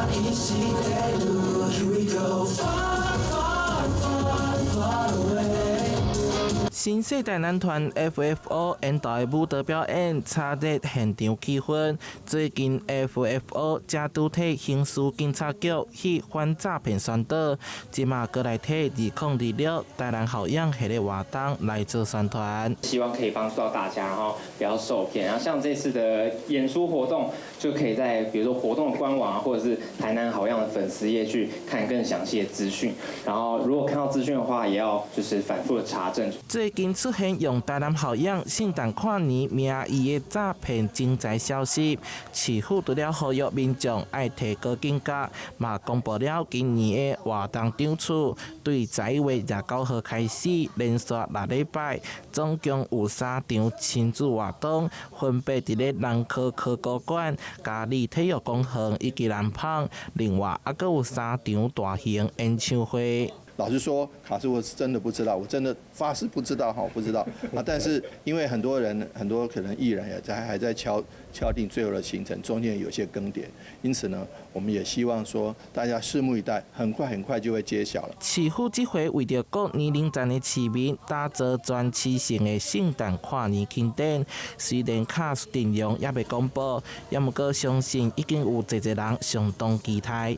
愛してる Here we go far far far far away。 新世代男團 FFO 引導的舞蹈表演，炒熱現場氣氛。最近 FFO 才拄替刑事警察局去反詐騙宣導，這馬閣來替2026台南好樣系列活動來做宣傳。希望可以幫助到大家，然後不要受騙。然後像這次的演出活動，就可以在比如說活動的官網啊，或者是台南好樣的粉絲頁去看更詳細的資訊。然後如果看到資訊的話，也要就是反覆的查證。最近出現用台南好樣聖誕跨年名義的詐騙徵財消息，市府除了呼籲民眾愛提高警覺，嘛公布了今年的活動場次，對11月29號開始，連續6禮拜，總共有三場親子活動，分別佇咧南科科高館、嘉里體育公園以及南蚌，另外猶閣有三場大型演唱會。老實說，卡斯我是真的不知道，我真的發誓不知道哈，不知道啊。但是因為很多人，很多可能藝人也在還在敲定最後的行程，中間有些更迭，因此呢，我們也希望說大家拭目以待，很快很快就會揭曉了。市府這回為著各年齡層的市民打造全市性的聖誕跨年慶典，雖然卡司陣容猶未公布，也毋過相信已經有濟濟人相當期待。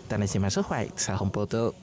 台南新聞採訪報道。